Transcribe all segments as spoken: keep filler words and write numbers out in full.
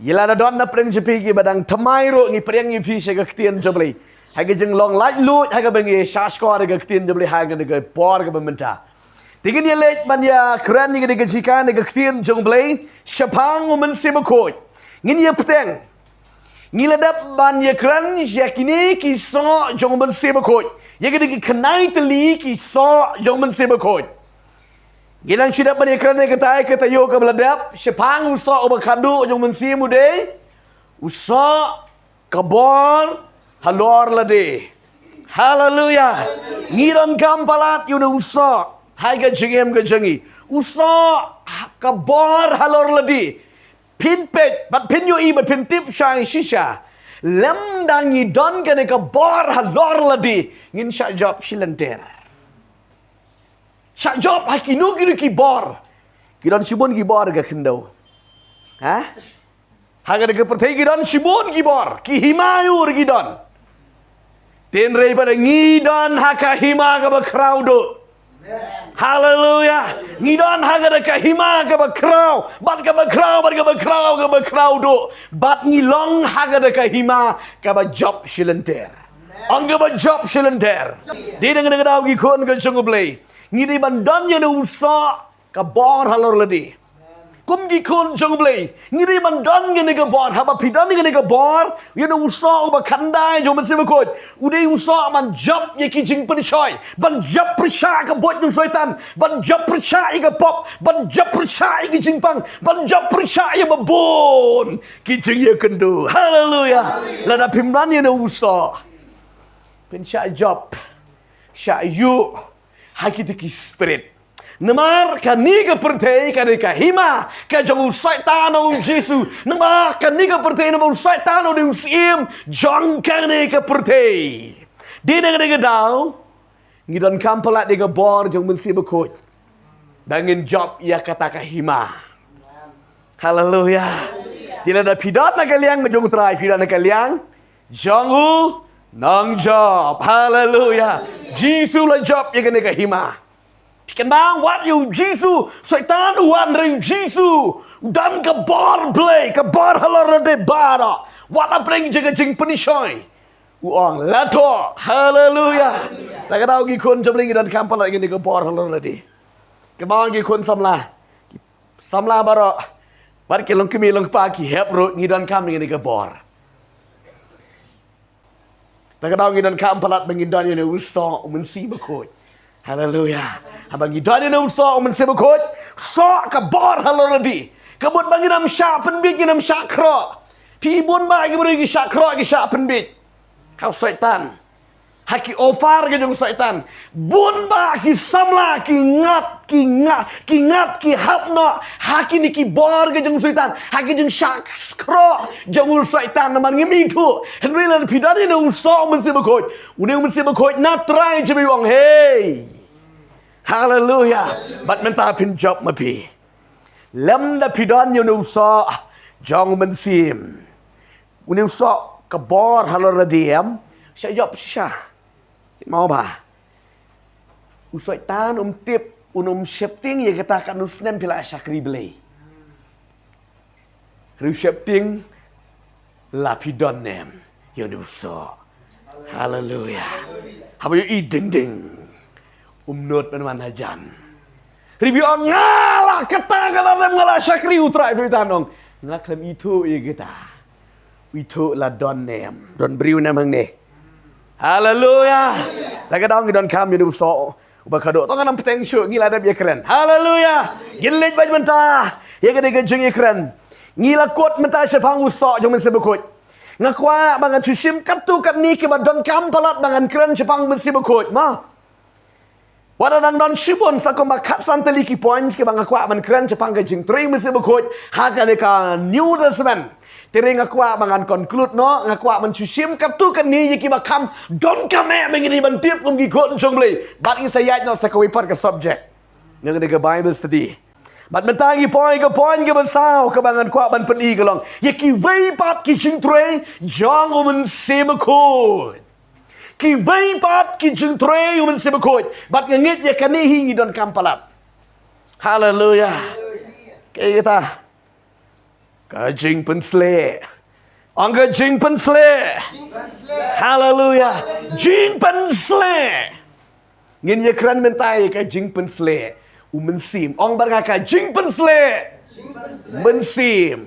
Ïa lada don na pdeng jong phi kiba dang thymmai ruh, ngi pdiang ïa phi sha ka ktien jong U Blei. Ha ka jinglong laitluid ha kaba ngi shahshkor ïa ka ktien jong U Blei ha kane ka por kaba mynta. Te ngin ïa leit ban ïa kren ïa kane ka jingkren ïa ka ktien jong U Blei shaphang U Mynsiem Bakhuid. Ngin ïa bteng. Ngi la dep ban ïa kren ïa kine ki soh jong U Mynsiem Bakhuid. Ïa kine ki khyndai tylli ki soh jong U Mynsiem Bakhuid. Ngi dang shu dep ban ïa kren ïa kata, ïa ka taïew kaba la dep shaphang u soh uba khatduh jong U Mynsiem, u dei u soh ka bor halor lade. Haleluya. Ngi donkam palat ïa une u soh ha ka jingim ka jong ngi. U soh ka bor halor lade. Phin peit bad phin ïohi bad phin tip shai shisha, lymda ngi don kane ka bor halor lade, ngin shah jop shilynter. Shah jop ha kino kino ki bor. Ki don shibun ki bor ha ka khyndew. Ha? Ha kane ka pyrthei ki don shibun ki bor, ki hima ïur ki don. Hynrei pat ngi don ha ka hima kaba khraw duh. Haleluya. Ngi don ha kata ka hima kaba khraw, bad kaba khraw, bad kaba khraw, kaba khraw duh. Bad ngi long ha kata ka hima kaba jop shilynter. Ong kaba jop shilynter. Dei na kata ka daw ki khun ka jong U Blei, ngi dei ban don ïa une u soh ka bor halor lade. Kum ki khun jong U Blei, ngi dei ban don ïa kane ka bor. Haba phi don ïa kane ka bor, ïa une u soh uba khyndai jong U Mynsiem Bakhuid, u dei u soh ban jop ïa ki jingpynshoi, ban jop pyrshah ka buit jong u Soitan, ban jop pyrshah ïa ka pop, ban jop pyrshah ïa ki jingpang, ban jop pyrshah ïa ba bun ki jingïakynduh. Haleluya. Lada phim don ïa une u soh, phin shah jop, shah ïuh ha kita ki spirit. Namar kane ka pyrthei ka dei ka hima ka jong u Soitan, ong u Jisu. Namar kane ka pyrthei, namar u Soitan u dei u syiem jong kane ka pyrthei. Dei na kane ka daw ngi donkam palat ïa ka bor jong U Mynsiem Bakhuid ba ngin jop ïa kata ka hima. Haleluya. Te lada phi don na ka liang jong U Trai, phi don na ka liang jong u nongjop. Haleluya. Jisu la jop ïa kane ka hima. Kynmaw, wat ïa u Jisu, Soitan u wan hynrei u Jisu u don ka bor Blei, ka bor halor lade baroh. Wat hapdeng jong ka jingpynshoi, u ong la thoh. Haleluya. Ta ka daw ki khun jong U Blei, ngi donkam palat ïa kane ka bor halor lade. Kynmaw ki khun samla, samla baroh, bad ki long kmie long kpa, ki hep ruh, ngi donkam ïa kane ka bor. Ta ka daw ngi donkam palat ba ngin don ïa une u soh U Mynsiem Bakhuid. Haleluya. Haba ngi don ïa une u soh U Mynsiem Bakhuid, soh ka bor halor lade, ka mut ba ngin ym shah pynbeit, ngin ym shah khroh. Phi, bun bah ki briew ki shah khroh, ki shah pynbeit ha u Soitan, ha ki offer ka jong u Soitan. Bun bah ki samla ki ngat, ki ngat, ki ngat, ki hap noh ha kine ki bor ka jong u Soitan, ha ki jingshah khroh jong u Soitan. Namar ngim ithuh. Hynrei lada phi don ïa une u soh U Mynsiem Bakhuid, une U Mynsiem Bakhuid na trai jong phi u ong, hei. Haleluya. Bad mynta phin jop ma phi. Lymda phi don ïa une u soh jong U Mynsiem, une u soh ka bor halor lade, em, shah jop shisha. Tip mo ba u Soitan um tip, un ym sheptieng ïa kata katno snem phi la shakri Blei. Hynrei u sheptieng la phi don ne em ïa une u soh. Haleluya. Haba ïohi ding ding, um nud ban wan hajan. Hynrei phi ong, nga la kata kata snem nga la shakri U Trai, phi tang ong, nga khlem ithuh ïa kata. Ithuh la don ne em, don briew ne em hangne. Haleluya. Ta ka daw ngi donkam ïa une u soh uba khatduh. To ngin ym bteng shuh, ngi la dep ïa kren. Haleluya. Ngin leit beit mynta ïa kane ka jingïakren. Ngi la kut mynta shaphang u soh jong U Mynsiem Bakhuid. Nga kwah ba ngan shu shim katto katne kiba donkam palat ba ngan kren shaphang U Mynsiem Bakhuid, mo. Wat la dang don shibun, sa kumba khatsan tylli ki point kiba nga kwah ban kren shaphang ka jingtrei U Mynsiem Bakhuid ha kane ka New Testament. Te hynrei nga kwah ba ngan conclude noh, nga kwah ban shu shim katto katne ïa kiba kham donkam eh ba ngin ïa ban tip kum ki khun jong U Blei. Bad ngin sa ïaid noh sa kawei pat ka subject na kane ka Bible study. Bad mynta ngi poi ka point kaba saw kaba ngan kwah ban pyni ka long ïa kiwei pat ki jingtrei jong U Mynsiem Bakhuid. Kiwei pat ki jingtrei U Mynsiem Bakhuid. Bad nga ngeit ïa kane hi ngi donkam palat. Haleluya. Kaei kata? Ka jingpynsleh. Ong ka jingpynsleh. Haleluya. Jingpynsleh. Ngin ïa kren mynta ïa ka jingpynsleh. U mynsiem. Ong bad nga ka jingpynsleh. Mynsiem.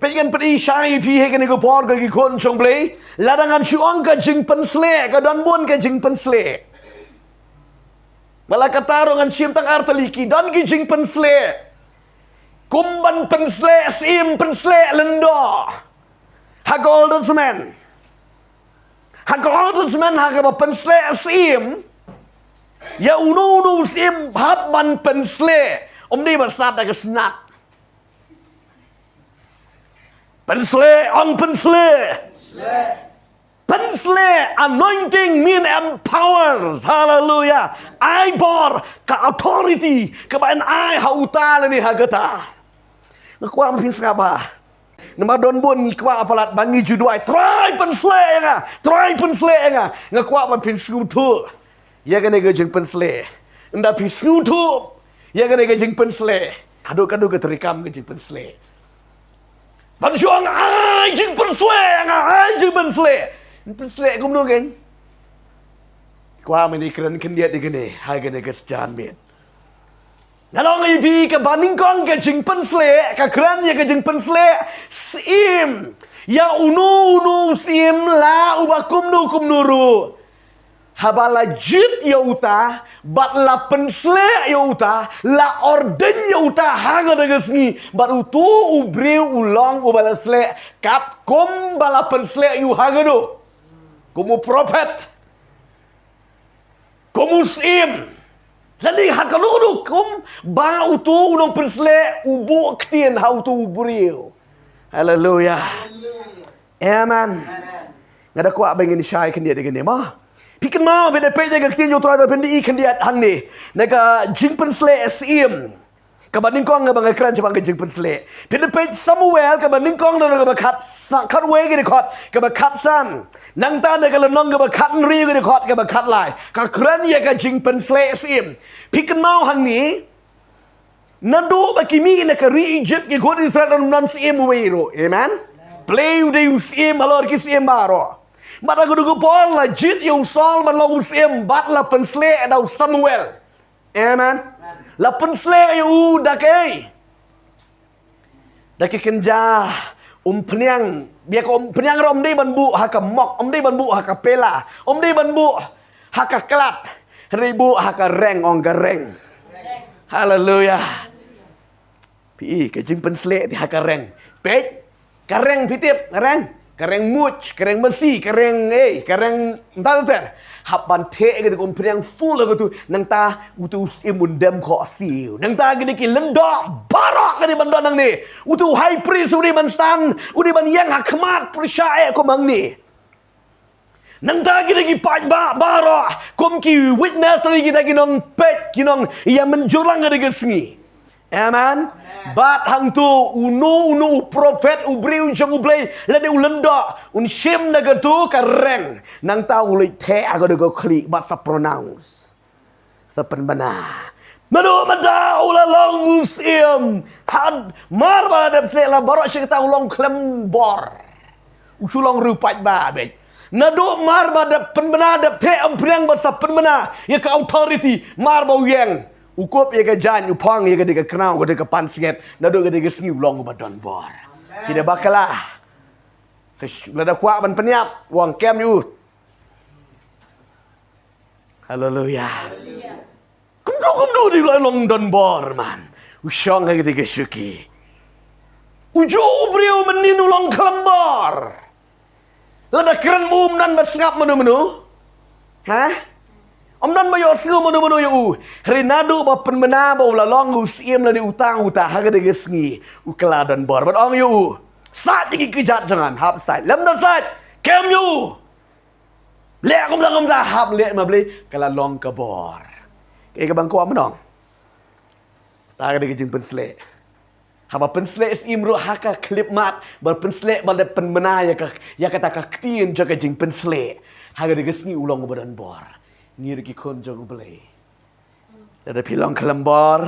Peit ngan pyni shai ïa phi ha kane ka por ko ki khun jong U Blei. Lada ngan shu ong ka jingpynsleh, ka don bun ka jingpynsleh. Bad la kata ruh ngan shim tang ar tylli, ki don ki jingpynsleh. Kum ban pynsleh syiem, pynsleh lyngdoh. Ha ka Old Testament. Ha ka Old Testament, ha kaba pynsleh syiem. Ïa uno uno u syiem hap ban pynsleh. Ym dei ban sat da ka snat. Pynsleh, ong pynsleh. Pynsleh, anointing mean empowers. Haleluya. Ai bor, ka authority kaba yn ai ha uta lane ha kata. Nga kwah ban pynsngap ba, namar don bun ngi kwah palat ba ngi ju duwai, Trai pynsleh ïa nga, Trai pynsleh ïa nga. Nga kwah ban pynsngewthuh ïa kane ka jingpynsleh. Ynda phi sngewthuh ïa kane ka jingpynsleh, haduh kaduh ka treikam ka jingpynsleh. Ban shu ong, ai jingpynsleh ïa nga, ai jingpynsleh. Pynsleh kumno keiñ? Kwah mynta kren khyndiat ïa kane ha kane ka step miet. Ngan ong ïa phi, kaba nyngkong ka jingpynsleh, ka kren ïa ka jingpynsleh syiem. Ïa uno uno u syiem, la uba kumno kumno ruh, haba la jied ïa uta bad la pynsleh ïa uta, la ordain ïa uta ha kata ka sngi, bad uto u briew u long uba la sleh katkum ba la pynsleh ïa u ha kata. Kum u prophet, kum u syiem, lane ha kano kano kum ba uto u nongpynsleh u buh ktien ha uto u briew. Haleluya. Amen. Nga da kwah ba ngin shai khyndiat ïa kane mo. Phi kynmaw, phi da peit ïa ka ktien jong U Trai, phin da i khyndiat hangne na ka jingpynsleh syiem. Kaba nyngkong kaba nga kren shaphang ka jingpynsleh. Phi da peit Samuel kaba nyngkong na kaba khat sa-, khatwei ki dkhot kaba khatsan. Nangta na ka lynnong kaba khathynriew ki dkhot kaba khatlai, ka kren ïa ka jingpynsleh syiem. Phi kynmaw hangne, naduh ba ki mih na ka ri Egypt, ki khun Israel ym don syiem uwei ruh. Amen. Blei u dei u syiem halor ki syiem baroh. Bad ha kato ka por la jied ïa u Saul ban long u syiem bad la pynsleh da u Samuel. Amen. La pynsleh ïa u da kaei? Da ki kynja umphniang. Bad ka umphniang ruh ym dei ban buh ha ka mok, ym dei ban buh ha ka pela, ym dei ban buh ha ka klat. Hynrei buh ha ka reng, ong ka reng. Haleluya. Phi i ka jingpynsleh te ha ka reng. Peit, ka reng phi tip, ka reng. Ka reng muj, ka reng masi, ka reng, eh, ka reng mynta ter. Hap ban theh ka dei ka umphniang full ka tu, nangta uto u syiem un dem khohsiew. Nangta ka dei ki lyngdoh baroh ka dei ban don hangne. Uto u high priest u dei ban stand, u dei ban ïeng ha khmat pyrshah eh kum hangne. Nangta kita ki paidbah baroh kum ki witness lane kita ki nongpeit, ki nongïamynjur lang ha kata ka sngi. Amen. Bad hangto uno uno u prophet, u briew jong U Blei lane u lyngdoh, un shim na kato ka reng. Nangta u leit theh ha kato ka khlieh bad sa pronounce. Sa pynbna. Naduh mynta u la long u syiem. Tad mar ba la dep sleh la baroh shi katta u long khlem bor. U shu long riew paidbah beit. Naduh mar ba dep pynbna, dep theh umphniang bad sa pynbna ïa ka authority, mar ba u ïeng, u kup ïa ka jaiñ, u phong ïa ka dei ka kynnoh, ka dei ka pansngiat. Naduh ka dei ka sngi u long uba don bor. Ki da bakla. Ka sh-, lada kwah ban pynïap, u ong kem ïa u. Haleluya. Kumno, kumno dei u la long don bor man. U shong ha kata ka shuki. U juh u briew mynnin u long khlem bor. Lada kren um don ba sngap mano mano. Ha? Um don ba ïohsngew mano mano ïa u. Hynrei naduh ba pynbna ba u la long u syiem lane uta uta ha kata ka sngi, u kylla don bor. Bad ong ïa u, sait ïa ki kjat jong nga, hap sait. Lym don sait, kem ïa u. Leh kumta kumta, hap leh ma Blei, ka la long ka bor. Kaei kaba nga kwah ban ong? Ta ka dei ka jingpynsleh. Haba pynsleh syiem ruh ha ka khyllipmat, ba pynsleh, ba la pynbna ïa ka, ïa kata ka ktien jong ka jingpynsleh. Ha ka dei ka sngi u long uba don bor. Ngi ruh ki khun jong U Blei. Lada phi long khlem bor,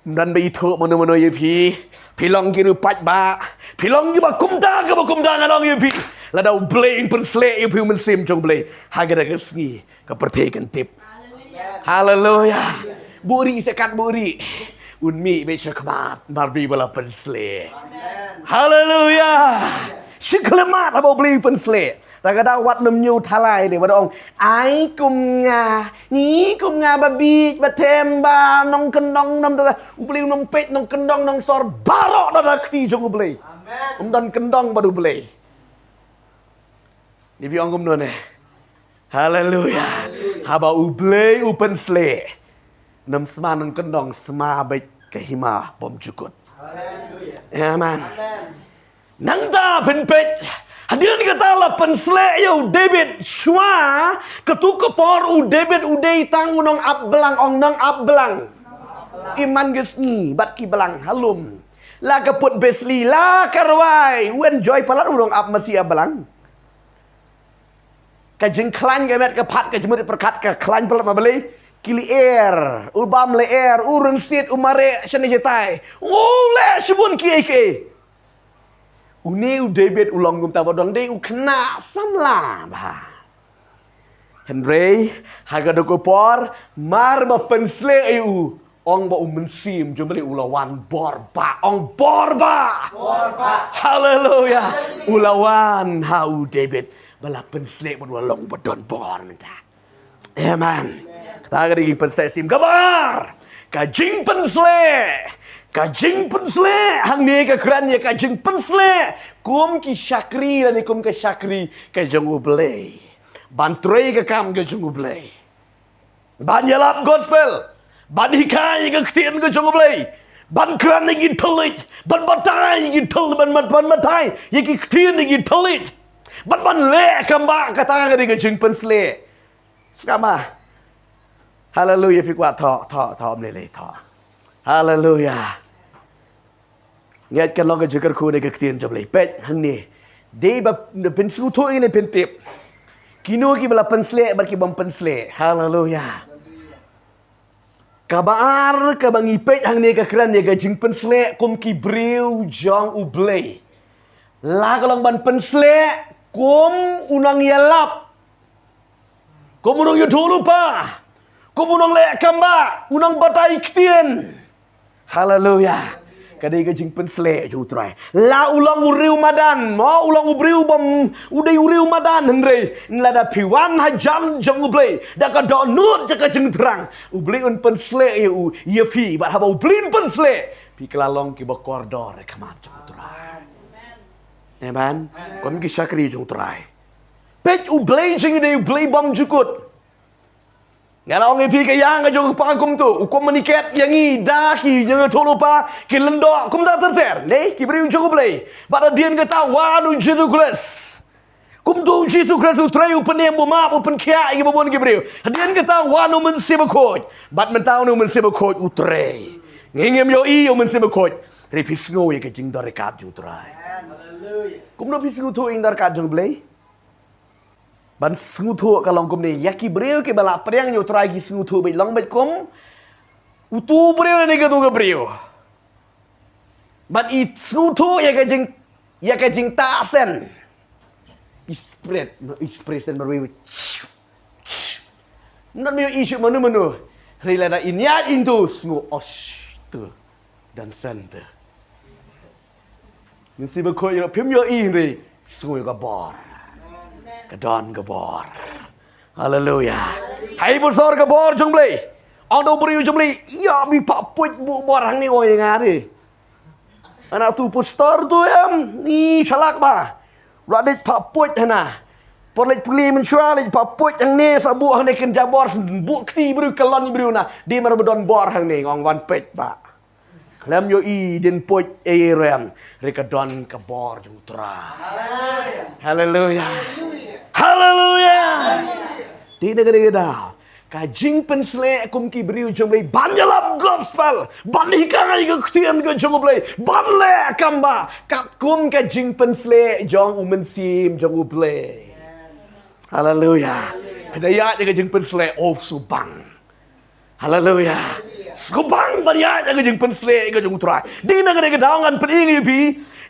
Ym don ba ithuh mano mano ïa phi. Phi long ki riewpaidbah. Phi long kiba kumta, kiba kumta, ngan ong ïa phi. Lada U Blei un pynshlur ïa phi u Mynsiem jong U Blei, ha kata ka sngi ka pyrthei kan tip. Haleluya. Buhrieh, sa kat buhrieh. Un mih beit shakhmat namar ba u la pynshlur. Haleluya. Shi khyllipmat haba U Blei u pynshlur. Te ka daw wat nym ñiew thalai de, wat ong, ai kum nga, ngi kum nga ba bieit, ba them, ba nongkyndong, nym ta. U Blei u nym peit nongkyndong nongsor baroh na ka kti jong U Blei. Ym don kyndong bad U Blei. Ni phi ong kumno ne? Haleluya. Haba U Blei u pynshlur, nym sma nongkyndong, sma beit ka hima bymjukut. Amen. Nangta phin peit, hadien kata la pynshlur ïa u David, shuwa katto ka por u David u dei tang u nongap blang, ong nongap blang. Iman ka sngi bad ki blang ha lum. La ka put Bathsheba, la ka rwai, u enjoy palat u nongap masi ap blang. Ka jingkhlaiñ ka met ka phad, ka jingmut pyrkhat ka khlaiñ palat ma balei? Ki lyer, u bam lyer, u rynsied, u mareh shane shatai. U leh shibun kiei kiei. Une u David u long kumta, ba dang dei u khynnah samla bha. Hynrei ha kata ka por, mar ba pynshlur ïa u, ong ba u Mynsiem jong U Blei u la wan bor bha, ong bor bha. Haleluya. U la wan ha u David ba la pynshlur bad u la long ba don bor mynta. Amen. Kata ka dei ka jingpynshlur. Ka ba ar, ka jingpynshlur. Ka jingpynshlur hangne ka kren ïa ka jingpynshlur kum ki shakri lane kum ka shakri ka jong U Blei, ban trei ka kam ka jong U Blei. Ban ïalap gospel. Ban hikai ïa ka ktien ka jong U Blei. Ban kren ïa ki thylliej. Ban batai ïa ki thylliej. Ban, ban, ban batai ïa ki ktien ïa ki thylliej. Ban, ban leh kam ba kata ka dei ka jingpynshlur. Skama. Haleluya, phi kwah thoh, thoh, thoh, ym lei lei thoh. Haleluya. Ngi ïa ka long ka jingkyrkhu na ka ktien jong U Blei. Peit hangne. Dei ba phin sngewthuh ïa kane, phin tip. Kino kiba la pynshlur bad ki bym pynshlur. Haleluya. Kaba ar kaba ngi peit hangne ka kren ïa ka jingpynshlur kum ki briew jong U Blei. La ka long ban pynshlur kum u nongïalap. Kum u nongïathuhlypa. Kum u nongleh kam ba, u nongbatai ktien. Haleluya. Ka dei ka jingpynshlur jong U Trai. La u long u riew madan, mo u long u briew bym, u dei u riew madan, hynrei lada phi wan hajan jong U Blei da ka dohnud jong ka jingthrang, U Blei un pynshlur ïa u, ïa phi, bad haba U Blei un pynshlur, phi ka la long kiba kordor ha khmat jong U Trai. Amen. Kum ki shakri jong U Trai. Peit, U Blei jong ngi u dei U Blei bymjukut. Nga la ong ïa phi ka ïa nga jong ka pa kumto, u communicate ïa ngi da ki ïa nga thulu pa, ki lyngdoh kumta ter ter, ne, ki briew jong U Blei. Bad hadien kata wan U Jisu Khrist. Kumto U Jisu Khrist U Trai u pynim, u map, u pynkhiah ïa ki bun ki briew. Hadien kata wan U Mynsiem Bakhuid. Bad mynta wan U Mynsiem Bakhuid U Trai. Ngi ngim ïohi ïa U Mynsiem Bakhuid. Hynrei phi sngew ïa ka jingdon ryngkat jong U Trai. Kumno phi sngewthuh ïa ka jingdon ryngkat jong U Blei? Ban sngewthuh ka long kumne, ïa ki briew kiba la pdiang ïa U Trai ki sngewthuh beit long beit kum uto u briew ne kato ka briew. Ban i sngewthuh ïa ka jing, ïa ka jingtahsen. I spirit, no, i spirit sen marwei. Not me i shu manu manu. Hynrei lada i ñiad into sngew osh tu. Don sen te. Mynsiem Bakhuid ïa phim ïohi hynrei sngew ïa ka bor. Ka don ka bor. Haleluya. Hai bosor ka bor jong U Blei. Ong da u briew jong U Blei, ïa bi phah puit buh bor hangne, ong ïa nga de. Ana tu pastor tu em, i shalak ba. La leit phah puit hana. Por leit pule mynshuwa leit phah puit hangne, sa buh hangne kynja bor, buh kti briew, kyllon briew na. Dei mar ba don bor hangne, ong wan peit ba. Khlem ïohi dien puit ei rem. Hynrei ka don ka bor jong U Trai. Haleluya. Haleluya. Dei na ka dei ka daw. Ka jingpynshlur kum ki briew jong U Blei ban ïalap gospel, ban hikai ka ktien ka jong U Blei, ban leh kam ba katkum ka jingpynshlur jong U Mynsiem jong U Blei. Haleluya. Pynïaid ïa ka jingpynshlur, oh, subang. Haleluya. Sngewbang ban ïaid ha ka jingpynshlur ka jong U Trai. Dei na kane ka daw ngan pyni ïa phi.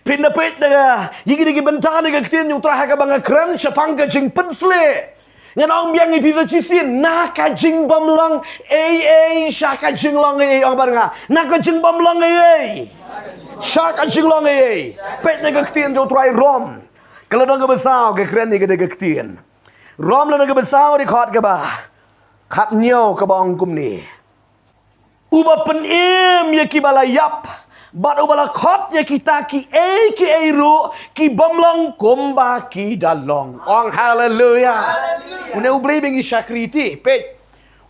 Phin da peit na ka, ïa kine ki bynta na ka ktien jong U Trai ha kaba nga kren shaphang ka jingpynshlur. Ngan ong biang ïa phi da shisien, na ka jingbymlong ei ei sha ka jinglong ei ei, ong bad nga. Na ka jingbymlong ei ei sha ka jinglong ei ei. Peit na ka ktien jong U Trai Rom. Ka lynnong kaba saw, ka kren ïa kane ka ktien. Rom lynnong kaba saw, dkhot kaba khathynñiew, kaba ong kumne. Uba pynim ïa kiba la ïap, bad uba la khot ïa kita kiei kiei ruh ki bym long kumba ki da long. Ong haleluya. Une U Blei ba ngi shakri te, peit.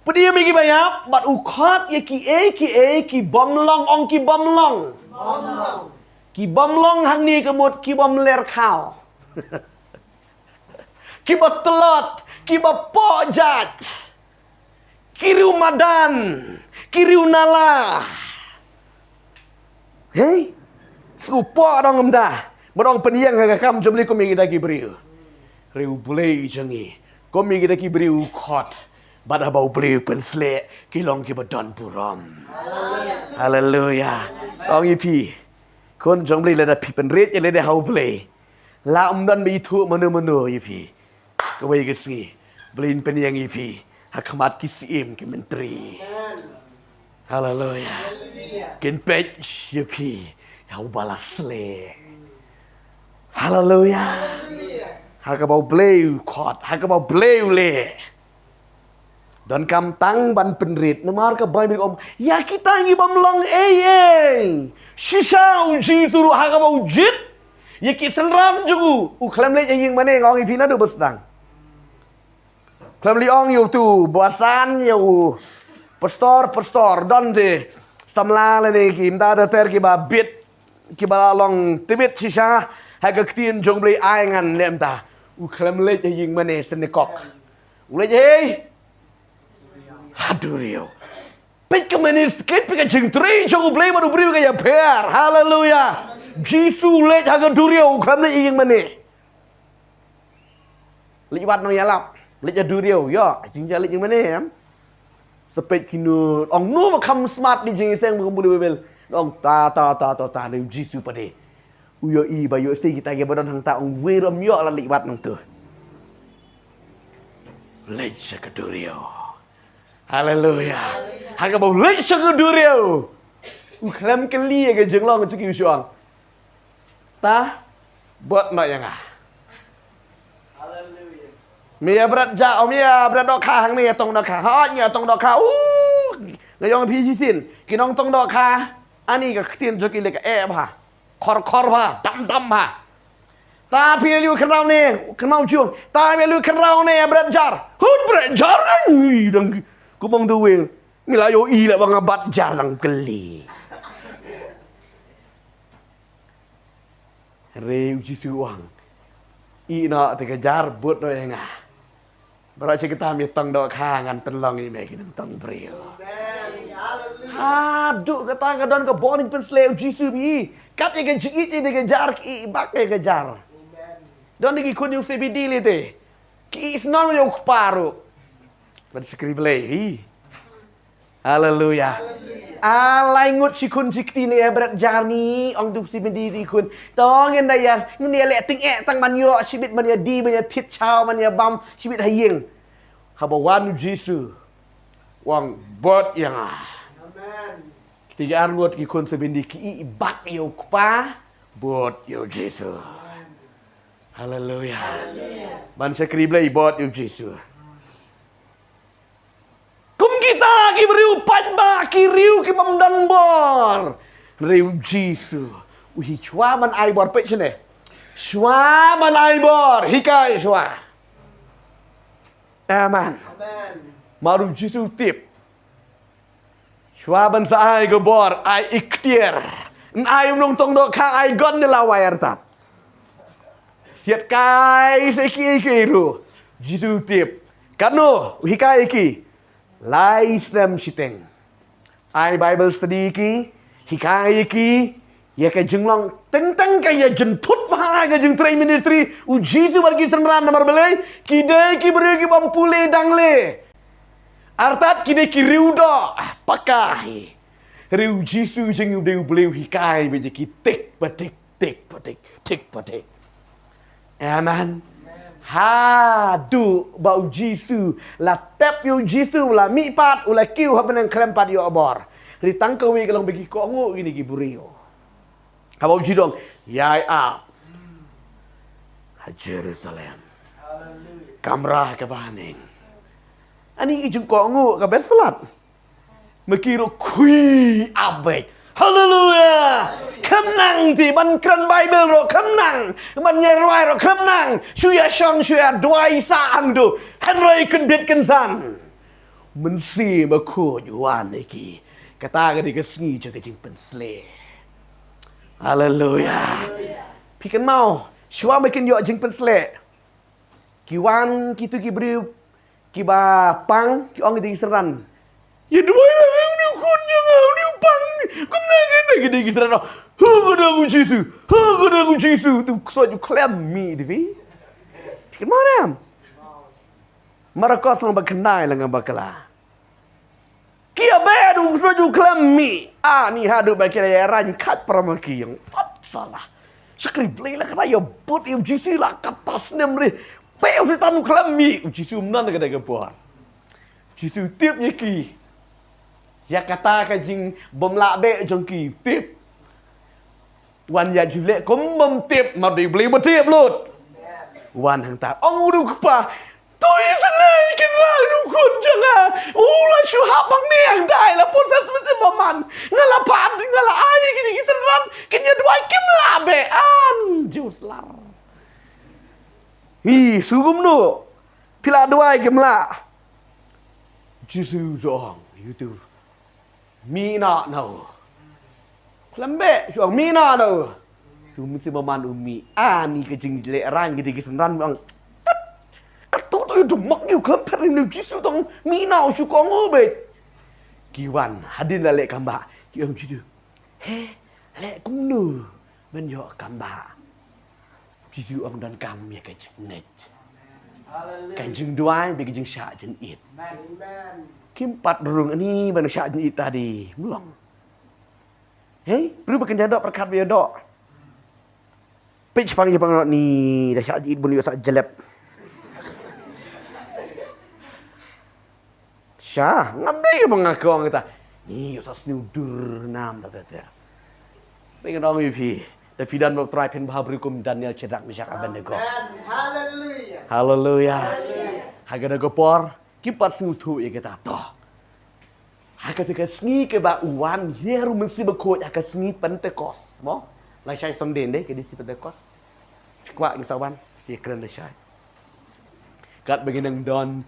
Pynim ïa kiba ïap, bad u khot ïa kiei kiei ki bym long, ong ki bym long. Ki bym long hangne ka mut ki bym ler khaw. Kiba tlot, kiba poh jait. Ki riew madan, ki riew nala. Hei, sngewpoh dang ym da. Ba dang pynïeng ha ka kam jong U Blei kum ïa kita ki briew. Riew Blei jong ngi. Kum ïa kita ki briew u khot. Bad haba U Blei u pynshlur, ki long kiba don burom. Haleluya. Ong ïa phi. Khun jong U Blei, lada phi pynrit ïa lade ha U Blei, la ym don ba ithuh mano mano ïa phi. Kawei ka sngi U Blei un pynïeng ïa phi ha khmat ki syiem ki myntri. Haleluya. Kin peit ïa phi ïa uba la sleh. Haleluya. Ha kaba U Blei u khot, ha kaba U Blei u leh. Donkam tang ban pynrit, namar ka Baibl ong, ïa kita ngi bym long ei ei. Shisha U Jisu ruh ha kaba u jied ïa ki synran jong u, u khlem leit ïing mane, nga ong ïa phi naduh ba sdang. Khlem leit ong ïa uto u basan, ïa u pastor, pastor, don te samla lane ki mta ter ter kiba bit, kiba la long tbit shisha ha ka ktien jong U Blei, ai ngan leh mta. U khlem leit ha ïing mane, synagogue. U leit hei ha duriaw. Peit ka ministry, peit ka jingtrei jong U Blei bad u briew ka ïapher. Haleluya. Jisu u leit ha ka duriaw, u khlem leit ha ïing mane. Leit wad nongïalap, leit ha duriaw, ïoh, jingja leit ïing mane em. Sa peit kino, ong no ba kham smart, dei jingïaseng ba kham pule Baibl. Ong ta ta ta ta ta, ne U Jisu pat de u ïohi ba ïoh sei kita kiba don hangta, ong wei ruh ym ïoh, la leit wad nangto. Leit sha ka duriaw. Haleluya. Ha kaba u leit sha ka duriaw, u khlem kylli ïa ka jinglong jong ki, u shu ong, ta bud noh ïa nga. Me ïa bret ja, me ïa bret dohkha hangne, ïa tong dohkha. Hooid, ngi ïa tong dohkha. Uh, nga ong ïa phi shisien, ki nongtong dohkha, ani ka ktien jong ki leh ka eh bha. Khor khor bha, dam dam bha. Ta phi ïa leit khynraw ne, khynraw jong. Ta phi ïa leit khynraw ne, ïa bret jar. Hut bret jar, ai, dang kumba ong da u wei. Ngi la ïohi la ba nga bat jar, dang kylli. Hynrei U Jisu u ong, ïeh noh te ka jar, bud noh ïa nga. Baroh shi katta me tong dohkha, ngan pynlong ïa me ki nongtong briew. Haduh katta ka don ka bor ban pynshlur U Jisu, phi. Kat ïa ka jingïeit ïa ka jar, ki ïeh bak ïa ka jar. Don de ki khun jong u Sebedi lei te, ki ïeh snoh ïa u kpa ruh. Ban shakri Blei, phi. Haleluya. Ah, lai ngut shi khun shi kti ne ïa bret jar ne, ong da u Sebedi ïa ki khun. To ngin da ïa, ngin da ïa leh tyngeh tang ban ïoh shibit, ban ïa die, ban ïa thied shaw, ban ïa bam shibit ha ïing. Haba wan U Jisu, u ong bud ïa nga. Kita ki ar ngut ki khun Sebedi ki ïeh bak ïa u kpa, bud ïa U Jisu. Haleluya. Ban shakri Blei, bud ïa U Jisu. Kum kita ki briew paidbah, ki briew ki bym don bor. Hynrei U Jisu u hi shuwa ban ai bor, peit shane. Shuwa ban ai bor, hikai shuwa. Amen. Namar U Jisu u tip, shuwa ban sa ai ka bor, ai ikhtiar. Yn ai u nongtong dohkha ai gon ne la wai artat. Siat kai sa kiei kiei ruh. U Jisu u tip. Katno u hikai ïa ki? Lai snem shiteng. Ai Bible study ïa ki, hikai ïa ki ïa ka jinglong, teng teng ka ïa jynthut bha ka jingtrei ministry U Jisu bad ki synran, namar balei? Ki dei ki briew ki bym pule dang leh. Artat ki dei ki riewdoh, ah, paka hi. Hynrei u Jisu jong ngi u dei u Blei u hikai beit ïa ki tik pa tik, tik pa tik, tik pa tik. Amen. Haduh ba u Jisu la tep ïa u Jisu, u la mihpat, u la kiew ha bneng khlem pat ïoh bor. Hynrei tang kawei ka long ba ki kohnguh kine ki briew. Haba u Jisu u ong, ïai ap ha Jerusalem. Kamra kaba ha bneng. Ani ki jingkohnguh ka best palat. Ma ki ruh khuid ap beit. Haleluya. Khlem nang te ban kren Baibl ruh khlem nang. Ban ïa rwai ruh khlem nang. Shu ïa shong shu ïa duwai sah hangto. Hynrei kyndit kynsan, Mynsiem Bakhuid u wan ïa ki. Kata ka dei ka sngi jong ka jingpynshlur. Haleluya. Phi kynmaw, shuwa ba kin ïoh jingpynshlur, ki wan kito ki briew kiba pang, ki ong ïa ki synran, ïa duwai lang ïa une u khun jong nga, une u pang. Kumta kata ki dei ki synran. Ha ka kyrteng u Jisu, ha ka kyrteng u Jisu. Tu ksoh ju khlem mih te phi. Phi kynmaw ne em? Markos lynnong ba khyndai, lynnong ba khyndai. Ki ïa beh, u ksoh ju khlem mih. Ani haduh ba ki la ïa rang khat para ma ki ïong. Pat salah. Shakri Blei la kata ïa bud ïa u Jisu la kata snem re. Beh u Soitan u khlem mih. U Jisu mynta ka dei ka por. Jisu tip ïa ki. Ïa kata ka jingbymlah beh jong ki tip. Wan ïa ju leh kum bym tip, ma dei Blei ba tip lut. Wan hangta ong u Kpa, to isynei kynrad u khun jong nga. U la shu hap hangne hangtai la pun sa smen smen man. Nga la pan, nga la ai kine ki synran, kin ïa duwai kim lah beh an ju slar. Hi, shu kumno. Phi la duwai kim lah. Jisu u ong, ïa uto, mih noh na u. Khlem beh, shu ong mih noh na u. Tu mynsiem bymman u mih. Ani ka jinglehraiñ ka dei ki synran u ong. Katto katto ïa u dum mok ïa u khlem pher ïa u Jisu, tang mih noh u shu kohnguh beit. Ki wan hadien la leh kam bah. Ki ong Jisu, he, leh kumno ban ïoh kam bah? Jisu ong donkam ïa ka jingngeit, ka jingduwai bad ka jingshah jingit. Kim pat rung ani ban shah jingit ta dei mlong. Hei, pru ba kynja doh pyrkhat ba ïa doh. Peit shipang ïa pang ni da shah jingit bun ïoh sa jlep. Sha, ngam dei ba nga kong kita. Ni ïoh sa sniew dur nam ta ter ter. Dei nga ong ïa phi, da phi don bad u Trai phin bha briew kum Daniel, Shadrak, Meshak, Abednego. Amen. Haleluya. Haleluya. Haleluya. Ha kata ka por, kim pat sngewthuh ïa kita to. Ha kata ka sngi kaba u wan hiar u Mynsiem Bakhuid ha ka sngi Pentecost. Mo? Lashai Sunday dei ka dei sngi Pentecost. Kwah ngi sa wan, sngi kren lashai. Katba ngi nang don,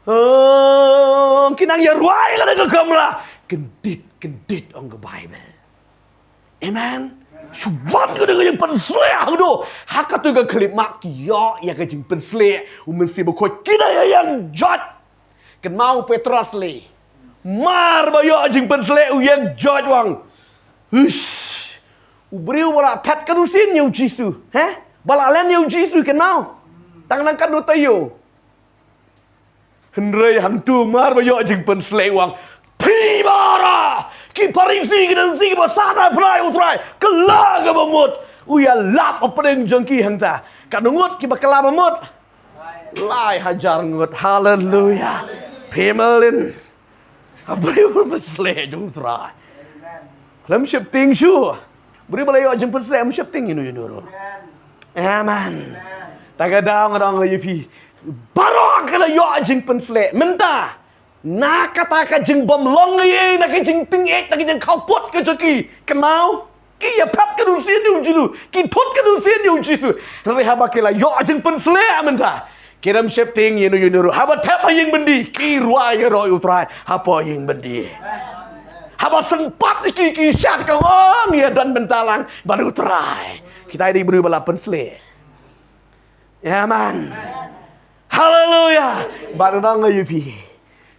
oh, ki nang ïa rwai ka dei ka kamra. Kyndit, kyndit ong ka Baibl. Amen. Shu wan ka dei ka jingpynsleh hangto. Ha kata ka khyllipmat ki ïoh ïa ka jingpynsleh u Mynsiem Bakhuid, ki da ïa ïeng joit. Kynmaw u Petros lei. Mar ba ïoh jingpynsleh u ïeng joit u ong, hush. U briew ba la phet ka dusien ïa u Jisu, he? Ba la len ïa u Jisu kynmaw. Tang nang katno taïew. Hynrei hangto mar ba ïoh jingpynsleh u ong, phi baroh ki Pharisi, ki Saddusi, ki ba sah da phra ïa u Trai, kylla kaba mut. U ïalap hapdeng jong ki hangta. Katno ngut kiba kylla ba mut? Lai hajar ngut. Haleluya. Phi mlien. Ha briew ba sleh jong u Trai. Khlem sheptieng shuh. Briew ba la ïoh jingpynsleh ym sheptieng ïano ïano ruh. Amen. Ta ka daw nga ong ïa phi, baroh ki la ïoh jingpynsleh. Mynta na kata ka jingbym long ei ei, na ka jingtieng ei, na ka jingkhaw put ka jong ki. Kynmaw. Ki ïa phet ka dusien ïa u Jisu, ki thut ka dusien ïa u Jisu. Hynrei haba ki la ïoh jingpynsleh mynta, ki ym sheptieng ïano ïano ruh. Haba thep ha ïing byndi, ki rwai ïaroh ïa u Trai hapoh ïing byndi. Haba sympat ki, ki shad ka ong ïa don bynta lang bad u Trai. Kita i dei briew ba la pynsleh. Amen. Haleluya. Bad nga ong ïa phi,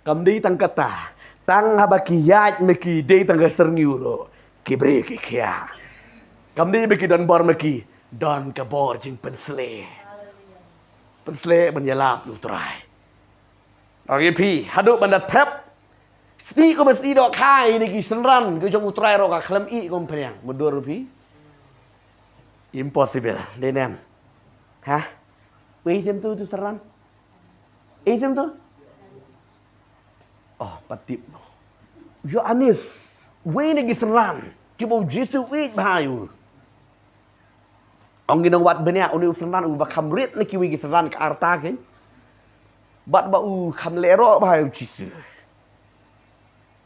kam dei tang kata, tang haba ki ïaid ma ki dei tang ka syrngiew ruh, ki briew ki khia. Kam dei ba ki don bor ma ki, don ka bor jingpynsleh. Pynsleh ban ïalap ïa u Trai. Ong ïa phi, haduh ban da thep Sdih ko ba sdih dohkha ïa ki synran ki jong U Trai ruh ka khlem ih ko ym pynïang. Mudui ruh phi. Impossible. Dei ne em? Ha? Wei jem tu tu synran. Ei jem tu. Oh, pat tip. Ïoannis. Wei na ki synran kiba U Jisu u ïeit bha ïa u. Ong ki nongwad bniah, une u synran uba kham rit na kiwei ki synran ka arta kein. Bad ba u kham lehroh bha ïa U Jisu.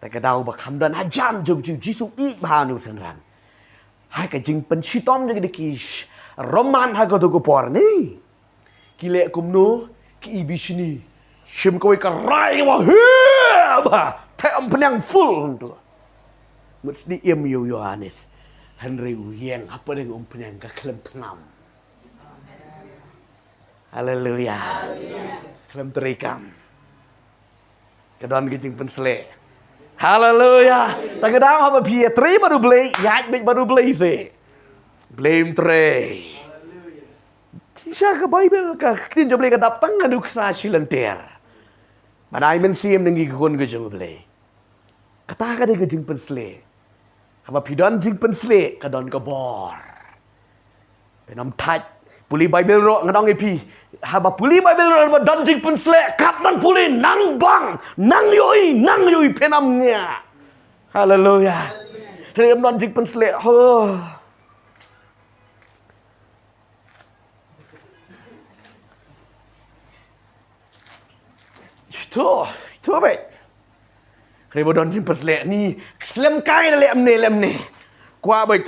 Te ka daw ba kham don hajan jong U Jisu u ïeit bha une u synran. Ha ka jingpynshitom jong ki Roman ha kato ka por ne. Ki leh kumno, ki i bishni. Shim kawei ka rai kaba heh bha. Te ym pynïang full hangto. Mut sdih im ïa u Ïoannis. Hynrei u ïeng hapdeng um pynïang ka khlem tnam. Haleluya. Khlem treikam. Ka don ka jingpynsleh. Haleluya. Ta ka daw haba phi ïatrei bad U Blei, ïaid beit bad U Blei seh. Blei um trei. Shisha ka Baibl, ka ktien jong U Blei ka dap tang ha u ksa shi lynter. Ban ai mynsiem na ngi ki khun ki jong U Blei. Kata ka dei ka jingpynsleh. Haba phi don jingpynsleh ka don ka bor. Phin ym thait. Pule Baibl ruh nga ong ïa phi. Haba pule Baibl ruh haba don jingpynsleh, kat nang pule, nang bang, nang ïohi, nang ïohi, phin ym ngiah. Haleluya. Hynrei ym don jingpynsleh. Oh. Ito, ito beit. Hynrei ba don jingpynsleh ni, slem kai da leh mne, leh mne. Kwah beit.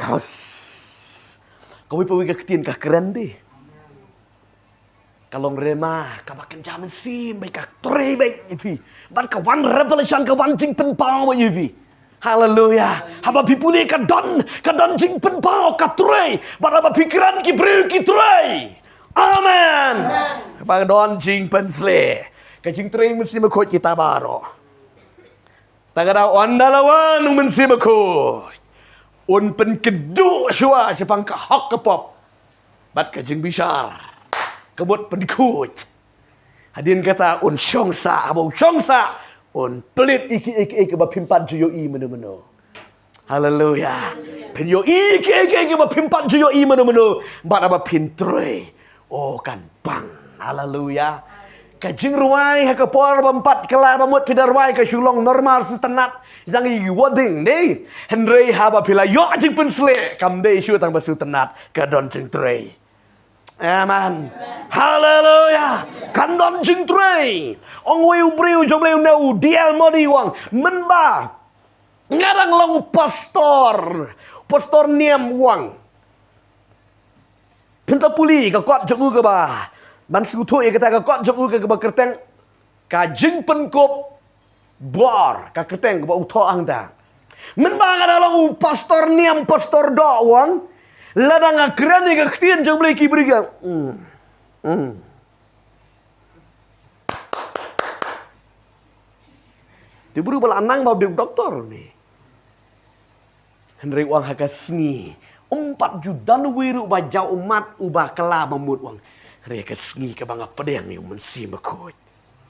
Kawei pa wei ka ktien ka kren de. Ka long rhema, kaba kynja mynsiem beit, ka trei beit ïa phi. Bad ka wan revelation, ka wan jingpynpaw beit ïa phi. Haleluya. Haba phi pule ka don, ka don jingpynpaw, ka trei. Bad haba phi kren ki briew ki trei. Amen. Haba don jingpynsleh, ka jingtrei Mynsiem Bakhuid kita baroh. Ta ka daw ynda la wan u Mynsiem Bakhuid, un pynkduh shuwa shaphang ka hok ka pop bad ka jingbishar, ka mut pynkhuid. Hadien kata un shong sah, haba u shong sah, un plie ïa kiei kiei kiba phim pat ju ïohi mano mano. Haleluya. Phin ïohi ïa kiei kiei kiba phim pat ju ïohi mano mano. Bad haba phin trei, oh, kan bang. Haleluya. Ka jingrwai ha ka por bym pat kylla ba mut phi da rwai ka shu long normal sngewtynnat. Dang ïa ki wording ne. Hynrei haba phi la ïoh jingpynsleh, kam dei shu tang ba sngewtynnat, ka don jingtrei. Amen. Haleluya. Kan don jingtrei. Ong wei u briew jong u Blei u ne u D L Moody u ong, mynba nga dang long u pastor, pastor Niam u ong, phin da pule ka kot jong u kaba, ban sngewthuh ïa kata ka kot jong u kaba kyrteng Ka Jingpynkup Bor, ka kyrteng kaba u thoh hangta. Mynba nga da long u pastor Niam, pastor Doh u ong, lada nga kren ïa ka ktien jong U Blei ki briew ki ong, mm, mm. Te briew ba la nang ba u dei u doktor ne. Hynrei u ong ha ka sngi, um pat ju don uwei ruh uba jaw ummat uba kylla ba mut, u ong. Hynrei ha ka sngi kaba nga pdiang ïa u Mynsiem Bakhuid,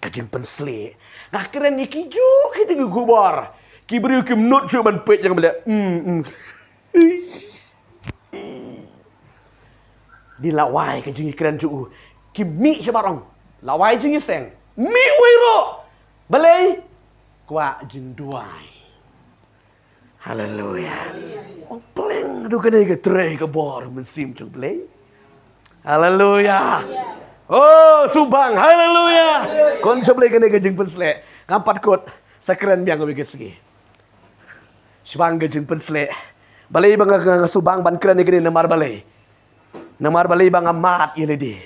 ka jingpynsleh, nga kren ïa kijuh kita ki khubor, ki briew kim nud shuh ban peit ïa nga ba leh, mm, mm. Dei la wai ka jingkren jong u. Ki mih shabar, ong, la wai jingïaseng. Mih uwei ruh. Balei? Kwah jingduwai. Haleluya. Ong, pleng haduh kane ka trei ka bor Mynsiem jong U Blei. Haleluya. Oh, sngewbang. Haleluya. Khun jong U Blei, kane ka jingpynsleh. Ngam pat kut, sa kren biang kawei ka sngi shaphang ka jingpynsleh. Balei ba nga, nga, nga sngewbang ban kren ïa kane, namar balei? Namar balei ba nga mad ïa lade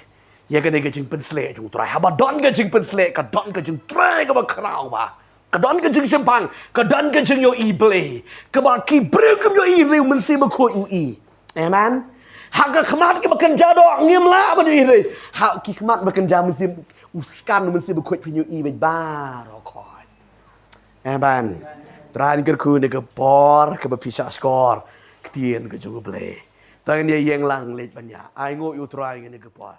ïa kane ka jingpynsleh jong U Trai. Haba don ka jingpynsleh, ka don ka jingtrei kaba khraw bha. Ka don ka jingshemphang, ka don ka jingïohi Blei, kaba ki briew kim ïohi, hynrei u Mynsiem Bakhuid u i. Amen. Ha ka khmat kaba kynja doh ngim lah ban ïohi, hynrei ha ki khmat ba kynja mynsiem, u scan u Mynsiem Bakhuid, phin ïohi beit baroh khoit. Amen. Trai un kyrkhu ïa kane ka por kaba phi shah shkor ktien ka jong U Blei. To ngin ïa ïeng lang leit ban ïa ainguh ïa U Trai ïa kane ka por.